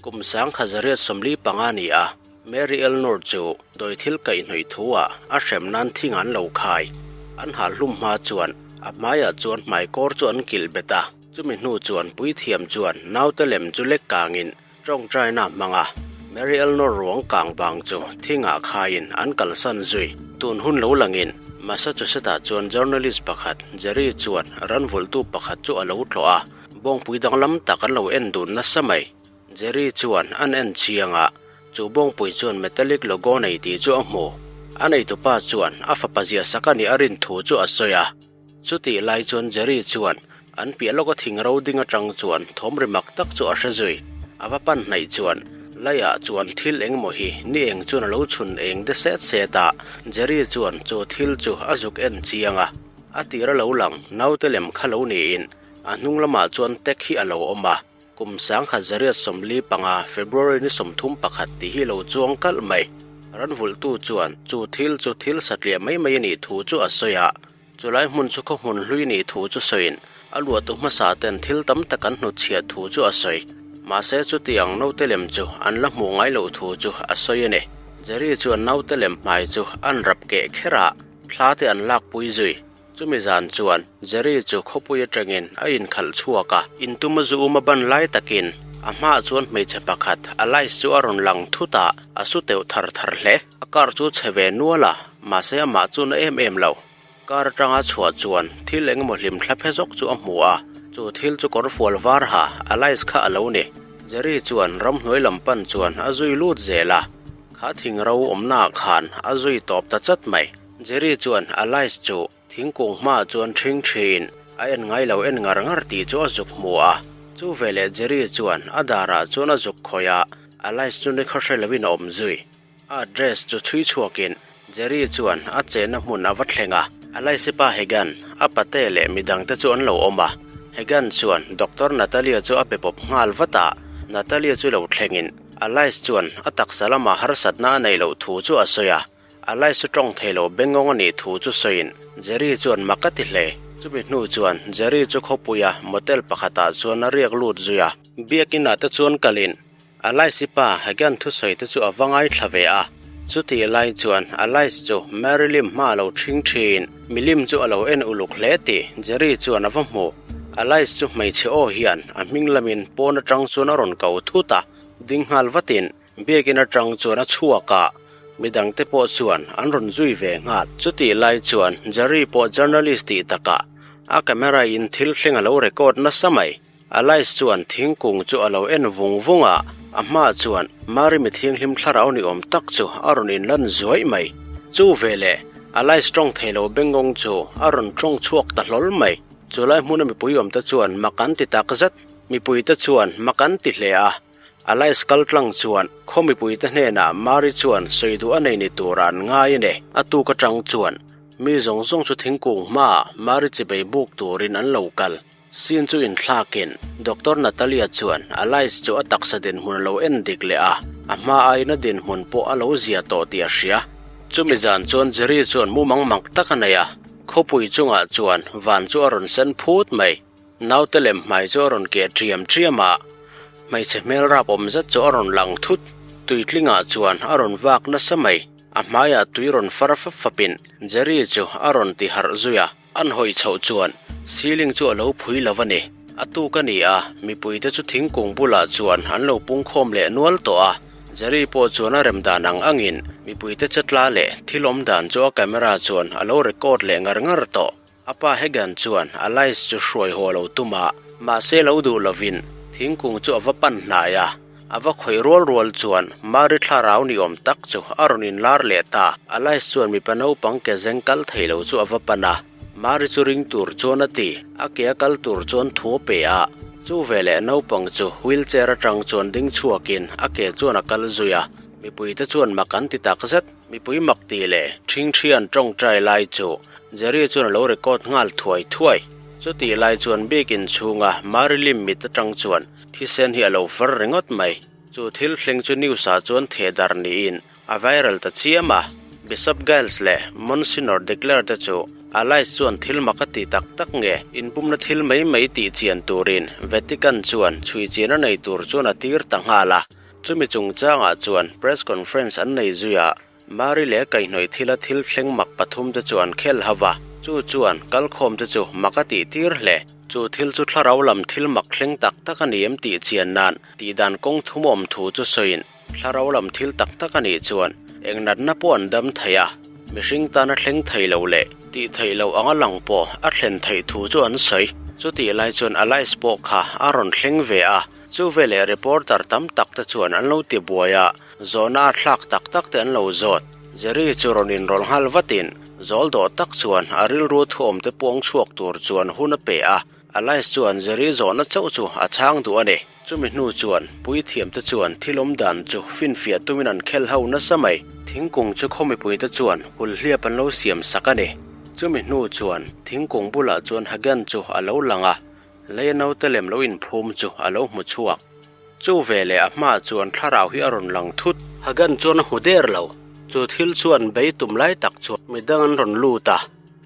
Kum 1945 ni a, Mary Eleanor chu dawi thil kaihhnawih thu-ah a hrem nan thing an lo khai. An hal hlum hma chuan a hmaiah chuan hmaikawr chu an kilh bet a, chumi hnu chuan puithiam chuan naute lem chu lek kangin tawngtaina a hmang a. Mary Eleanor ruang kang bang chu thingah khaiin an kalsan zui. Tun hun lo langin Massachusetts-ah chuan journalist pakhat Jerry chuan ranvulhtu pakhat chu a lo tlawh a. Bawngpui danglam tak an lo en dun nasa mai. Jerry chuan an en chiang a, chu bawngpui chuan metallic logo nei tih chu a hmu. A neitupa chuan a fapa ziah sak a nih a rin thu chu a sawi a. Chutih lai chuan Jerry chuan an piah lawka thing ro ding atang chuan thawm ri mak tak chu a hre zui. A va pan hnaih chuan laiah chuan thil engemaw hi ni eng chuan a lo chhun eng de set set a. Jerry chuan chu thil chu a zuk en chiang a, a tir a lo lang naute lem kha lo niin A hnung lamah chuan tek hi a lo awm a, kum 1945 February ni 31 tih hi lo chuang kalh mai. Ranvulhtu chuan chu thil chu thil satliah mai mai a nih thu chu a sawi a, chulai hmun chu khaw hmun hlui nih thu chu sawiin a luahtu hmasa ten thil tam tak an hnutchhiah thu chu a sawi. Mahse chutiang naute lem chu an la hmuh ngai loh thu chu a sawi a ni. Jerry chuan naute lem hmai chu an rap keh kher a, thla te an lakpui zui. Chumi zan chuan Jerry chu khawpui atangin a inkhalh chhuak a, intuma zu um a ban lai takin a hmaah chuan hmeichhe pakhat Alice chu a rawn lang thut a, a su teuh thar thar hle. A car chu chhe ve nual a, mahse amah chu na em em lo. Car atanga chhuah chuan thil engemaw hlim thla phe zawk chu a hmu a, chu thil chu kawr fual var ha Alice kha a lo ni. Jerry chuan ramhnuai lam pan chuan a zui lut zel a, kha thing ro awmnaah khan a zui tawp ta chat mai. Jerry chuan Alice chu thingkung hmaah chuan ṭhing ṭhin a en ngai lo en ngar ngar tih chu a zuk hmu a. Chu veleh Jerry chuan a darah chuan a zuk khawih a, Alice chu ni khaw hre loin a awm zui. A address chu chhui chhuakin Jerry chuan a chenna hmun a va thleng a. Alice-i pa Hegan, a pate leh midangte chu an lo awm a. Hegan chuan Doctor Natalia chu a be pawp nghal vat a, Natalia chu lo thlengin Alice chuan a taksa lamah harsatna a neih loh thu chu a sawi a. A lai su tawng thei lo bengawng a nih thu chu sawiin Jerry chuan mak a ti hle. Chumi hnu chuan Jerry chu khawpuia motel pakhatah chuan a riak lut zui a. Biakinah te chuan kalin a laisi pa Hagan thusawi te chu a va ngaithla ve a. Chutih lai chuan a lais chu Mary lim hma a lo ṭhing ṭhin. Milim chu a lo en uluk hle tih Jerry chuan a va hmu. A lais chu hmeichhe aw hian a hming lamin pawn aṭang chuan a rawn ko thut a, ding nghal vatin Biakin atang chuan a chhuak a, midangte pawh chuan an rawn zui ve nghal. Chutih lai chuan Jerry pawh journalist tih takah a camera in thil thleng a lo record nasa mai. Alice chuan thingkung chu a lo en vung vung a, a hmaah chuan Mary mi thianghlim thlarau ni awm tak chu a rawn inlan zuaih mai. Chu veleh Alice tawng thei lo bengngawng chu a rawn tawng chhuak ta hlawl mai. Chulai hmuna mipui awmte chuan mak an ti takzet. Mipuite chuan mak an ti hle a. Alice kal tlang chuan khaw mipuite hnenah Mary chuan sawi duh a nei ni turah an ngai a ni. A tuk atang chuan mi zawng zawng chu thingkung hmaah Mary chibei buk turin an lo kal. Scene chu inthlakin Doctor Natalia chuan Alice chu a taksa dinhmun a lo en dik leh a, a hma aiin a dinhmun pawh a lo zia tawh tih a hria. Chumi zan chuan Jerry chuan mumang mak tak a nei a, khawpui chungah chuan van chu a rawn sen phut mai. Naute lem hmai chu a rawn keh ṭiam ṭiam a, hmeichhe hmel rap awm zet chu a rawn lang thut. Tuitlingah chuan a rawn vak nasa mai. A hmaiah tui rawn far fap fapin Jerry chu a rawn ti harh zui a. An hawi chhoh chuan ceiling chu a lo phui lo a ni. A tuk a ni a, mipuite chu thingkung bulah chuan an lo pungkhawm leh nual tawh a. Jerry pawh chuan a rem dan ang angin mipuite chetla leh thil awm dan chu a camera chuan a lo record leh ngar ngar tawh. A pa Hagan chuan Alice chu hruai haw lo tum a, mahse lo duh lovin thingkung chu a va pan hnai a. A va khawih rual rual chuan Mary thlarau ni awm tak chu a rawn inlar leh ta. Alice chuan mipa naupang ke zeng kal thei lo chu a va pan a, Mary chu ring tur chuan a ti. A ke a kal tur chuan thu a pe a, chu veleh naupang chu wheelchair atang chuan ding chhuakin a ke chuan a kal zui a, mipuite chuan mak an ti takzet. Mipui mak tih leh ṭhingṭhian ṭawngṭai lai chu Jerry chuan a lo record nghal thuai thuai. Chutih lai chuan biakin chhunga Mary Lim mit aṭang chuan thisen hi a lo far ringawt mai. Chu thil thleng chu news ah chuan theh darh niin a viral ta chiam a. Bishop Giles leh Monsignor Declare te chu Alice chuan thil mak a ti tak tak nge, inpumna thil mai mai tih chian turin Vatican chuan chhui chian a nei tur chuan a tir ta nghal a. Chumi chungchangah chuan press conference an nei zui a, Mari leh kaihhnawih thila thil thleng mak pathumte chu an khel hauh a, chu chuan kalkhawmte chu mak a tih tir hle. Chu thil chu thlarau lam thil mak thleng tak tak a ni em tih chian nan tihdan kawng thum awm thu chu sawiin thlarau lam thil tak tak a nih chuan eng natna pawh an dam thei a, mihring tana thleng thei lo leh tih theih loh anga lang pawh a thlen theih thu chu an sawi. Chutih lai chuan Alice pawh kha a rawn thleng ve a. Chu veleh reporter tam tak te chuan an lo ti buai a, zawhna a thlak tak tak te an lo zawt. Jerry chu rawn inrawlh nghal vatin, zawl dawh tak chuan a rilru thuawm te puang chhuak tur chuan hun a pe a, Alice chuan Jerry zawhna chauh chu a chhang duh a ni. Chumi hnu chuan puithiam te chuan thil awm dan chu finfiah tumin an khel ho nasa mai. Thingkung chu khaw mipui te chuan hulhliap an lo siam sak a ni. Chumi hnu chuan thingkung bulah chuan Hagen chu a lo lang a, Lei naute lem lo inphum chu a lo hmu chhuak. Chu veleh a hmaah chuan thlarau hi a rawn lang thut. Hagan chuan a hmu der lo. Chu thil chuan bei tum lai tak chuan midang an rawn lut a,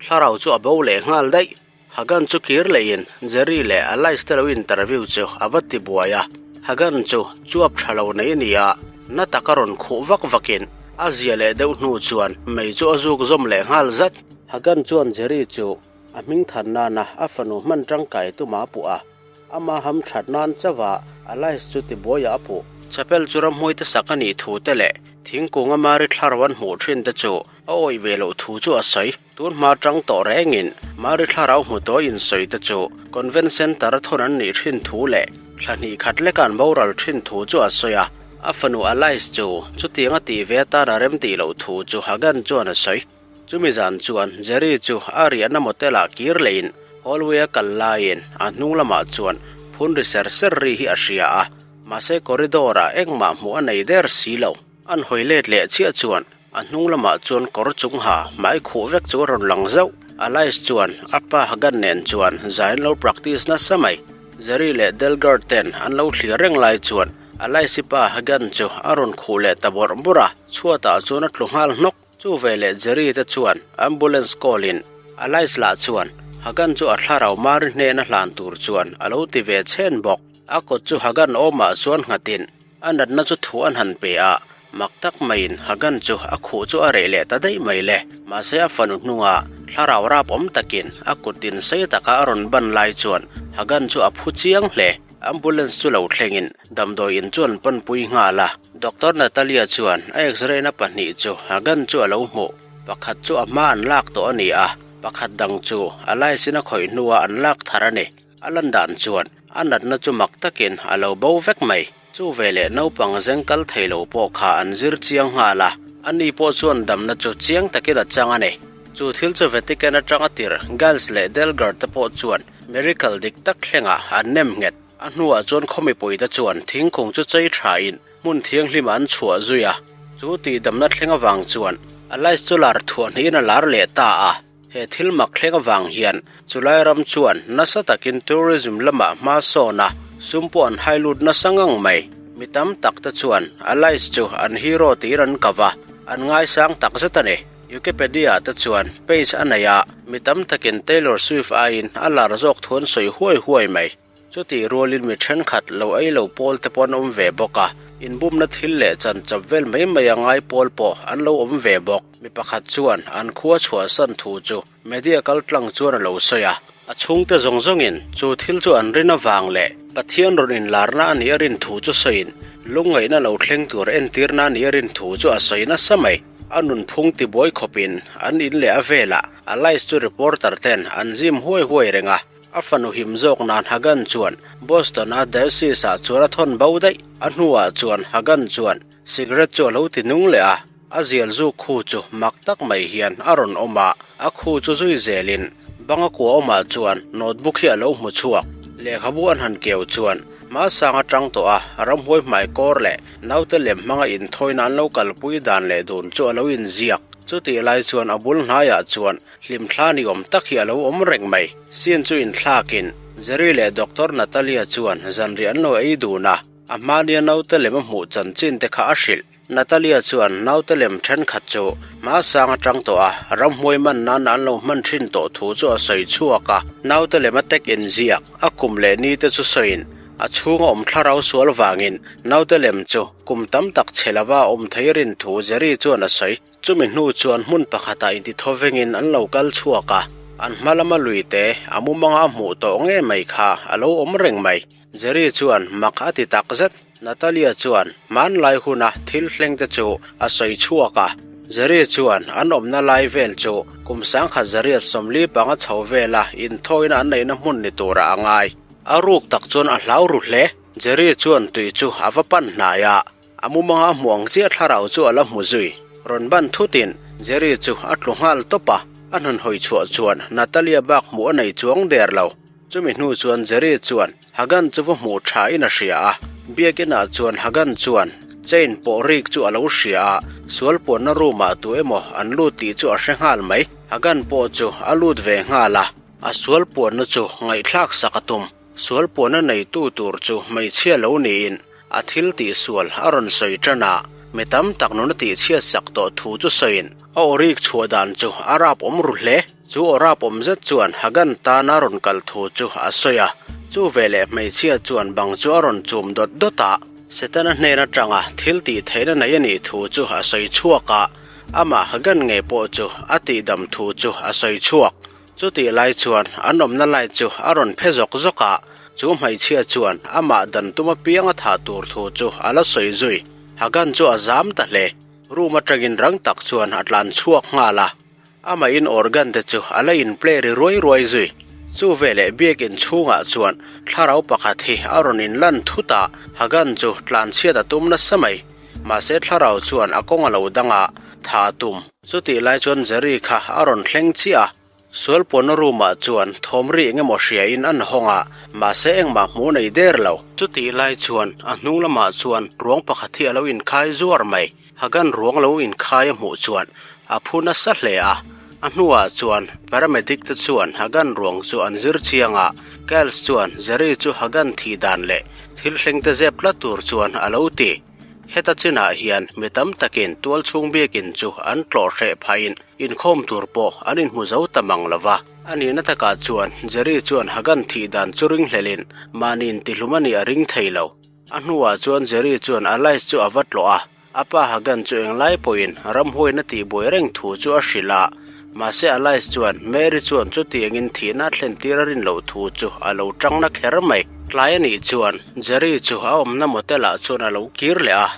thlarau chu a bo leh nghal daih. Hagan chu kir lehin Jerry leh Alice te lo interview chu a va ti buai a. Hagan chu chuap tha lo nei a ni a, na taka rawn khuh vak vakin a zia leh deuh hnu chuan mei chu a zuk zawm leh nghal zat. Hagan chuan Jerry chu A hming than nana a fanu hman tangkai tuma a puh a, ama ham that nan chauha Alice chu tibuaiah a puh. Chapel chu ramhmuite sak a nih thu te leh thingkung a Mari thlarau an hmuh thin te chu a awih ve loh thu chu a sawi. Tun hma tang tawh rengin Mari thlarau hmu tawi insawi te chu Convent Centre a thawn an nih thin thu leh thla hnih khat leka an boral thin thu chu a sawi a. A fanu Alice chu chutiang a tih ve atan a remtih loh thu chu Hagan chuan a sawi. Chumi zan chuan Jerry chu a riahna motel ah kir lehin hallway a kal laiin a hnung lamah chuan phun ri ser ser ri hi a hria a, mahse corridor ah engmah hmuh a nei der si lo. An hawi let leh chiah chuan a hnung lamah chuan kawr chung ha hmai khuh vek chu a rawn lang zauh. Alice chuan a pa Hagan nen chuan zai an lo practice nasa mai. Jerry leh Delgard ten an lo thlir reng lai chuan Alice-i pa Hagan chu a rawn khuh leh ta bawrh bawrh a, chhuatah chuan a tlu nghal hnawk. Chu veleh Jerry te chuan ambulance call in Alice lah chuan Hagan chu a thlarau Mari hnena hlan tur chuan a lo ti ve chhen bawk. A kut chu Hagan awmah chuan nghatin a natna chu thu an han pe a, mak tak maiin Hagan chu a khuh chu a reh leh ta daih mai le. Mahse a fanu hnungah thlarau rap awm takin a kutin sei taka a rawn ban lai chuan Hagan chu a phu chiang hle. Ambulance chu lo thlengin damdawi in chuan panpui nghal a. Doctor Natalia chuan a x-ray na pahnih chu Hagan chu a lo hmuh. Pakhat chu a hma an lak tawh a ni a, pakhat dang chu a laisin a khawih hnua an lak thar a ni. A lan dan chuan a natna chu mak takin a lo bo vek mai. Chu veleh naupang zeng kal thei lo pawh kha an zir chiang nghal a, ani pawh chuan damna chu chiang takin a chang a ni. Chu thil chu Vatican atanga tir Giles leh Delger te pawh chuan Miracle dik tak thlengah an nem nghet. A hnuah chuan khaw mipuite chuan thingkung chu chei thain hmun thianghlimah an chhuah zui a. Chu tihdamna thleng avang chuan Alice chu lar thuah hnihin a lar leh ta a. He thil mak thleng avang hian chulai ram chuan nasa takin tourism lamah hma sawn a, sum pawh an hai lut nasa ngang mai. Mi tam tak te chuan Alice chu an hero tiin an kau a, an ngaisang takzet a ni. Wikipedia te chuan page a nei a, mi tam takin Taylor Swift aiin a lar zawk thu an sawi huai huai mai. Chutih rualin mi thenkhat lo ei lo pawl te pawh an awm ve bawk a, inbumna thil leh chan chap vel mai mai a ngai pawl pawh an lo awm ve bawk. Mi pakhat chuan an khua chhuahsan thu chu media kal tlang chuan a lo sawi a, a chhungte zawng zawngin chu thil chu an rin avang leh Pathian rawn inlarna a nih a rin thu chu sawiin lungngaihna lo thleng tur entirna a nih a rin thu chu a sawi nasa mai. A nunphung tibuai khawpin an in leh a velah Alice chu reporter ten an zim huai huai reng a. A fanu him zawk nan Hagan chuan Boston-a diocese ah chuan a thawn bo daih. A hnuah chuan Hagan chuan cigarette chu a lo ti nung leh a, a zial zuk khu chu mak tak mai hian a rawn awm a, a khu chu zui zelin banga kua awmah chuan notebook hi a lo hmu chhuak. Lehkhabu an han keu chuan hmasang atang tawh a ramhuai hmai kawr leh Naute lem hmanga inthawina an lo kalpui dan leh dun chu a lo inziak. Chutih lai chuan a bul hnaiah chuan hlimthla ni awm tak hi a lo awm reng mai. Scene chu inthlakin Jerry leh Doctor Natalia chuan zanriah an lo ei dun a, a hmania naute lem a hmuh chanchin te kha a hrilh. Natalia chuan naute lem thenkhat chu hmasang atang tawh a ramhmuai man nan an lo hman thin tawh thu chu a sawi chhuak a. Naute lem a tek inziak a kum leh ni te chu sawiin a chhunga awm thlarau sual vangin naute lem chu kum tam tak chhe lova a awm thei rin thu Jerry chuan a sawi. Chumi hnu chuan hmun pakhatah intithawvengin an lo kal chhuak a, an hma lama lui te a mumanga a hmuh tawh nge mai kha a lo awm reng mai. Jerry chuan mak a ti tak zet. Natalia chuan hmanlai huna thil thleng te chu a sawi chhuak a. Jerry chuan an awmna lai vel chu kum 1945 chho vela inthawina an neihna hmun ni turah a ngai. A ruk tak chuan a hlau ru hle. Jerry chuan tui chu a va pan hnai a. A mumanga hmu ang chiah thlarau chu a la hmu zui. Rawn ban thutin Jerry chu a tlu nghal tawp a, a hnawn hawi chhuah chuan Natalia bak hmuh a nei chuang der lo. Chumi hnu chuan Jerry chuan Hagan chu va hmuh tha in a hria a, biakinah chuan Hagan chuan chain pawh rik chu a lo hria a, sual puanna room ah tu emaw an lut tih chu a hre nghal mai. Hagan pawh chu a lut ve nghal a, a sual puanna chu ngaihthlak sak a tum. Sual puanna neitu tur chu hmeichhia lo niin a thil tih sual a rawn sawi tan a, mi tam tak nuna tih chhiat sak tawh thu chu sawiin a aw rik chhuah dan chu a rap awm ru hle. Chu aw rap awm zet chuan Hagan tana rawn kal thu chu a sawi a, chu veleh hmeichhia chuan bang chu a rawn chum dawt dawt a. Setana hnen atanga thil tih theihna nei a nih thu chu a sawi chhuak a, amah Hagan ngei pawh chu a tihdam thu chu a sawi chhuak. Chutih lai chuan an awmna light chu a rawn phe zawk zawk a, chu hmeichhia chuan amah dan tum apiang a thah tur thu chu a la sawi zui. Hagan chu a zam ta hle. Room atangin rang tak chuan a tlan chhuak nghal a, amah in organ te chu a la in play ri ruai ruai zui. Chu veleh biakin chhungah chuan thlarau pakhat hi a rawn in lan thut a, Hagan chu tlan chhiat a tum nasa mai. Mahse thlarau chuan a kawng a lo dang a, tha a tum. Chutih lai chuan Jerry kha a rawn thleng chiah a, sualpuanna room ah chuan thawm ri eng emaw hria in an hawng a, mahse engmah hmuh nei der lo. Chutih lai chuan a hnung lamah chuan ruang pakhat hi a lo inkhai zuar mai. Hagan ruang lo inkhai a hmuh chuan a phu nasa hle a, a hnuah chuan paramedic te chuan Hagan ruang chu an zir chiang a, Kyles chuan Jerry chu Hagan thih dan leh thil thleng te zep tlat tur chuan a lo ti. Heta chinah hian mi tam takin tualchhung biakin chu an tlawh hreh phahin inkhawm tur pawh an inhmu zo ta mang lo va. A nihna takah chuan Jerry chuan Hagan thih dan chu ringhlelin mahni intihlum a nih a ring thei lo. A hnuah chuan Jerry chuan Alice chu a va tlawh a, a pa Hagan chu englai pawhin ramhuain a tihbuai reng thu chu a hrilh a. Mahse Alice chuan Mary chuan chutiangin thihna a thlen tir a rin loh thu chu a lo tang na kher mai. Tlai a nih chuan Jerry chu a awmna motel ah chuan a lo kir leh a,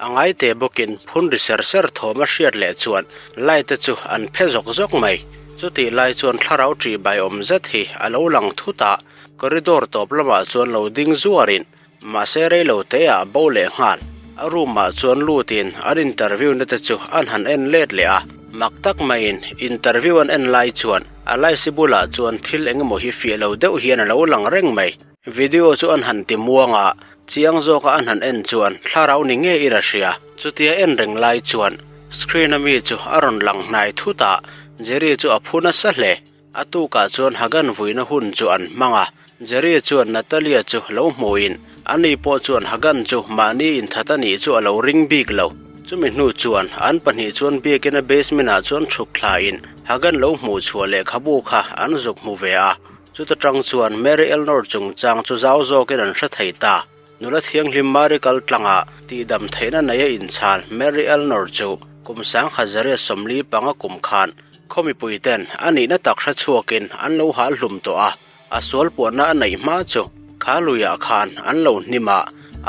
a ngaite bawkin phun ri ser ser thawm a hriat leh chuan light te chu an phe zawk zawk mai. Chutih lai chuan thlarau ṭih bai awm zet hi a lo lang thut a, corridor tawp lamah chuan lo ding zuarin Mahse reilo te ah bo leh nghal. A room ah chuan lutin an interview na te chu an han en let leh a. Mak tak maiin interview an en lai chuan a laisi bulah chuan thil eng emaw hi fiah lo deuh hian a lo lang reng mai. Video chu an han ti muang a, chiang zawka an han en chuan thlarau ni ngei in a hria. Chutia en reng lai chuan screen a mi chu a rawn lang hnai thut a, Jerry chu a phu nasa hle. A tukah chuan Hagan vuina hun chu an hmang a, Jerry chuan Natalia chu lo hmuin ani pawh chuan Hagan chu mahni inthat a nih chu a lo ring bik lo. Chumi hnu chuan an pahnih chuan biakina basement ah chuan chhuk thlain Hagan lo hmuh chhuah lehkhabu kha an zuk hmu ve a, chuta tang chuan Mary Elnor chungchang chu zau zawkin an hre thei ta. Nula thianghlim Mary kal tlangah tihdam theihna nei a inchhal Mary Elnor chu kum 1945 kum khan khaw mipuiten a nihna tak hre chhuakin an lo hal hlum tawh a, a sual puanna a neih hma chu kha luiah khan an lo hnim a,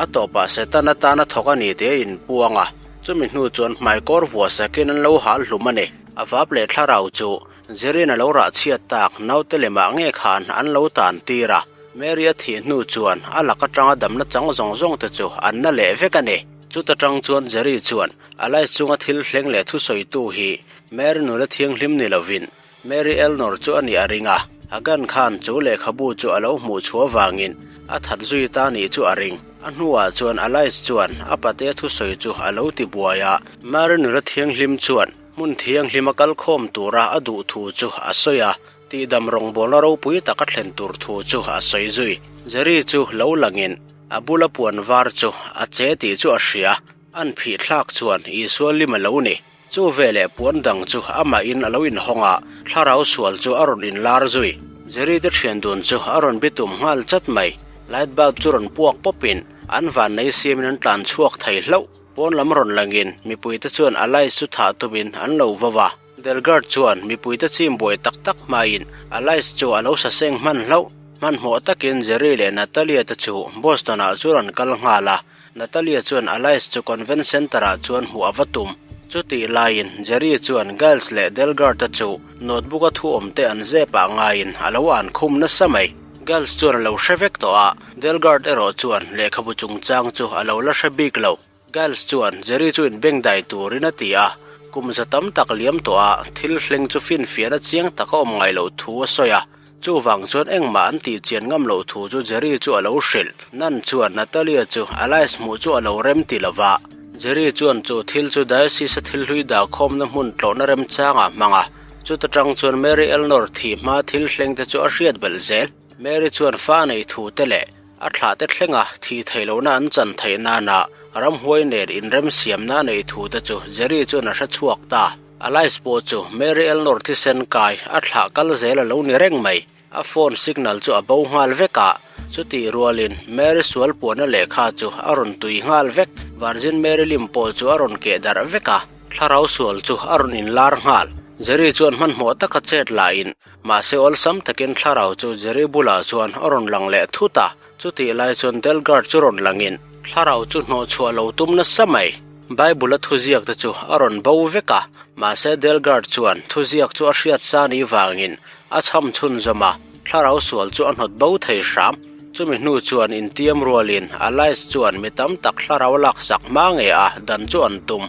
a tawpah Setana tana thawk a ni tih a inpuang a, chumi hnu chuan hmaikawr vuah sakin an lo hal hlum a ni. A vap leh thlarau chu Jerin a lo rah chhiat tak naute lemah nge khan an lo tan tir a, Mary a thih hnu chuan a lak atanga damna chang zawng zawng te chu an na leh vek a ni. Chuta tang chuan Jerry chuan Alice chunga thil thleng leh thusawitu hi Mary nula thianghlim ni lovin Mary Elnor chu a nih a ring a, Hagan khan chu lehkhabu chu a lo hmuh chhuah vangin a that zui ta nih chu a ring. A hnuah chuan Alice chuan a patea thusawi chu a lo ti buai a, Mary nula thianghlim chuan Hmun thianghlim a kal khawm tura a duh thu chu a sawi a, tihdam rawngbawlna ropui tak a thlen tur thu chu a sawi zui. Jerry chu lo langin a bula puan var chu a che tih chu a hria. An phih thlak chuan Isua lim a lo ni. Chu veleh puan dang chu amahin a lo inhawng a, thlarau sual chu a rawn inlar zui. Jerry te thian dun chu a rawn bitum nghal chat mai. Light bulb chu rawn puak pawpin an vannei siamin an tlan chhuak thei hlauh. Pawn lam rawn langin mipuite chuan Alice chu thah tumin an lo vo a. Delgard chuan mipuite chim buai tak tak hmain Alice chu a lo saseng hman hlauh. Hmanhmawh takin Jerry leh Natalia te chu Boston-ah chu rawn kal nghal a. Natalia chuan Alice chu Convent Center-ah chuan hmuh a va tum. Chutih laiin Jerry chuan Giles leh Delgard-a chu notebook-a thu awmte an zep ah ngaiin a lo an khum nasa mai. Giles chuan a lo hre vek tawh a, Delgard erawh chuan lehkhabu chungchang chu a lo la hre bik lo. Giles chuan Jerry chu inbengdai turin a ti a, kum za tam tak liam tawh a, thil hleng chu finfiahna chiang taka awm ngai loh thu a sawi a. Chuvang chuan engmah an tih chian ngam loh thu chu Jerry chu a lo hrilh. Nan chuan Natalia chu Alice hmuh chu a lo rem ti lo va. Jerry chuan chu thil chu Diocese-a thil hlui dahkhawmna hmun tlawhna remchangah hmang a. Chuta tang chuan Mary Elnor thih hma thil thleng te chu a hriat belh zel. Mary chuan fa nei thu te leh a thlah te thlenga thih theih lohna an chan theih nana ramhuai nen inremsiamna a nei thu te chu Jerry chuan a hre chhuak ta. Alice pawh chu Mary Elnor thisen kai a thlah kal zel a lo ni reng mai. A phone signal chu a bo nghal vek a, chutih rualin Mary sual puanna lehkha chu a rawn tui nghal vek. Virgin Mary lim pawh chu a rawn keh darh vek a, thlarau sual chu a rawn inlar nghal. Jerry chuan hmanhmawh taka chet lahin, mahse awlsam takin thlarau chu Jerry bulah chuan a rawn lang leh thut a, chutih lai chuan Delgard chu rawn langin thlarau chu hnawhchhuah lo tum nasa mai. Bible-a thuziak te chu a rawn bo vek a, mahse Delgard chuan thuziak chu a hriat sa ni vangin a chham chhunzawm a, thlarau sual chu a hnawt bo thei hram. Chumi hnu chuan intiam rualin Alice chuan mi tam tak thlarau laksak hma nge a dan chu an tum.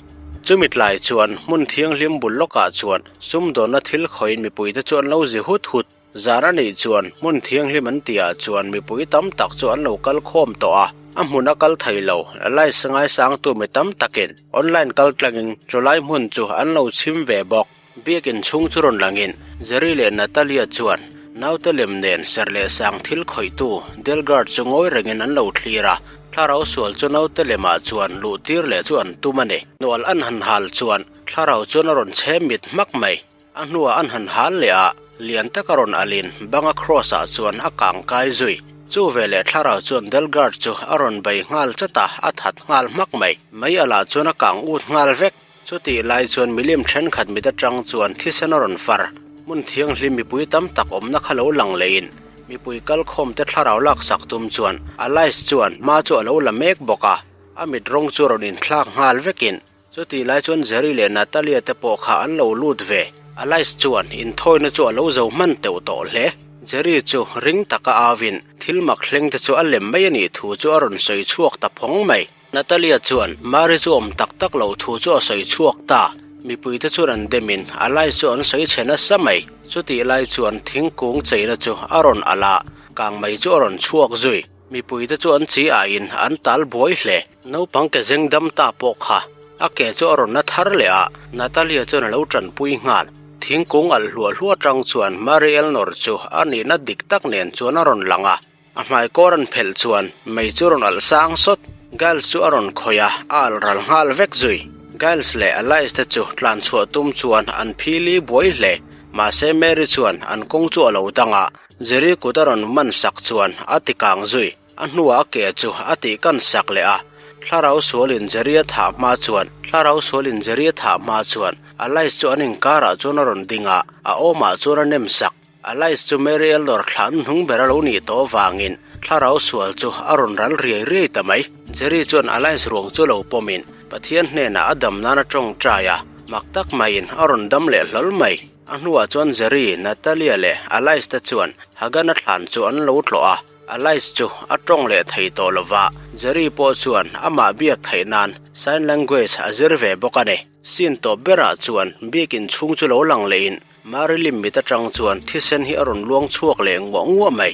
Chumi tlai chuan hmun thianghlim bul lawkah chuan sumdawnna thil khawiin mipuite chu an lo zi hut hut. Zan a nih chuan hmun thianghlim an tihah chuan mipui tam tak chu an lo kal khawm tawh a, a hmun a kal thei lo. Alice ngaisangtu mi tam takin online kal tlangin chulai hmun chu an lo chhim ve bawk. Biakin chhung chu rawn langin Jerry leh Natalia chuan naute lem nen serh leh sang thil khawihtu Delgard chu ngawi rengin an lo thlir a, thlarau sual chu naute lemah chuan luh tir leh chu an tum a ni. Hnual an han hal chuan thlarau chuan a rawn chhe mit hmak mai. A hnuah an han hal leh a, lian tak a rawn alin banga cross ah chuan a kang kai zui. Chu veleh thlarau chuan Delgard chu a rawn bei nghal chat a, a that nghal hmak mai. Mei alah chuan a kang ut nghal vek. Chutih lai chuan milim thenkhat mit atang chuan thisen a rawn far. Hmun thianghlim mipui tam tak awmna kha lo lang leiin mipui kalkhawm te thlarau laksak tum chuan Alice chuan hma chu a lo la mek bawk a, a mit rawng chu rawn inthlak nghal vekin chutih lai chuan Jerry leh Natalia te pawh kha an lo lut ve. Alice chuan inthawina chu a lo zo hman teuh tawh hle. Jerry chu ring taka auin thil mak thleng te chu a lem mai a nih thu chu a rawn sawi chhuak ta phawng mai. Natalia chuan Mary chu awm tak tak loh thu chu a sawi chhuak ta. Mipuite chuan an demin a lai chu an sawi chhe nasa mai. Chutih lai chuan thingkung cheina chu a rawn alh a, kang mai chu a rawn chhuak zui. Mipuite chu an chi aiin an tal buai hle. Naupang ke zeng dam ta pawh kha a ke chu a rawn na thar leh a, Natalia chuan a lo tanpui nghal. Thingkung alh hluah hluah atang chuan Mary Elnor chu a nihna dik tak nen chuan a rawn lang a. A hmai kawr an phelh chuan mei chu rawn alh sang sawt. Giles chu a rawn khawih a, a alh ral nghal vek zui. Giles leh Alice te chu tlan chhuah tum chuan an phili buai hle. Mahse Mary chuan an kawng chu a lo dang a, Jerry kut a rawn man sak chuan a ti kang zui. A hnuah a ke chu a tih kan sak leh a. Thlarau sualin Jerry a thah hma chuan Thlarau sualin Jerry a thah hma chuan Alice chu an inkarah chuan a rawn ding a, a awmah chuan a nem sak. Alice chu Mary Elnor thlah hnung ber a lo nih tawh avangin thlarau sual chu a rawn ral riai riai ta mai. Jerry chuan Alice ruang chu lo pawmin Pathian hnenah a dam nan a tawngtai a, mak tak maiin a rawn dam leh hlawl mai. A hnuah chuan Jerry, Natalia leh Alice te chuan Hagan-a thlan chu an lo tlawh a, Alice chu a tawng leh thei tawh lova, Jerry pawh chuan amah biak theih nan sign language a zir ve bawk a ni. Scene tawp berah chuan biakin chhung chu lo lang lehin Marilyn mit atang chuan thisen hi a rawn luang chhuak leh nguah nguah mai.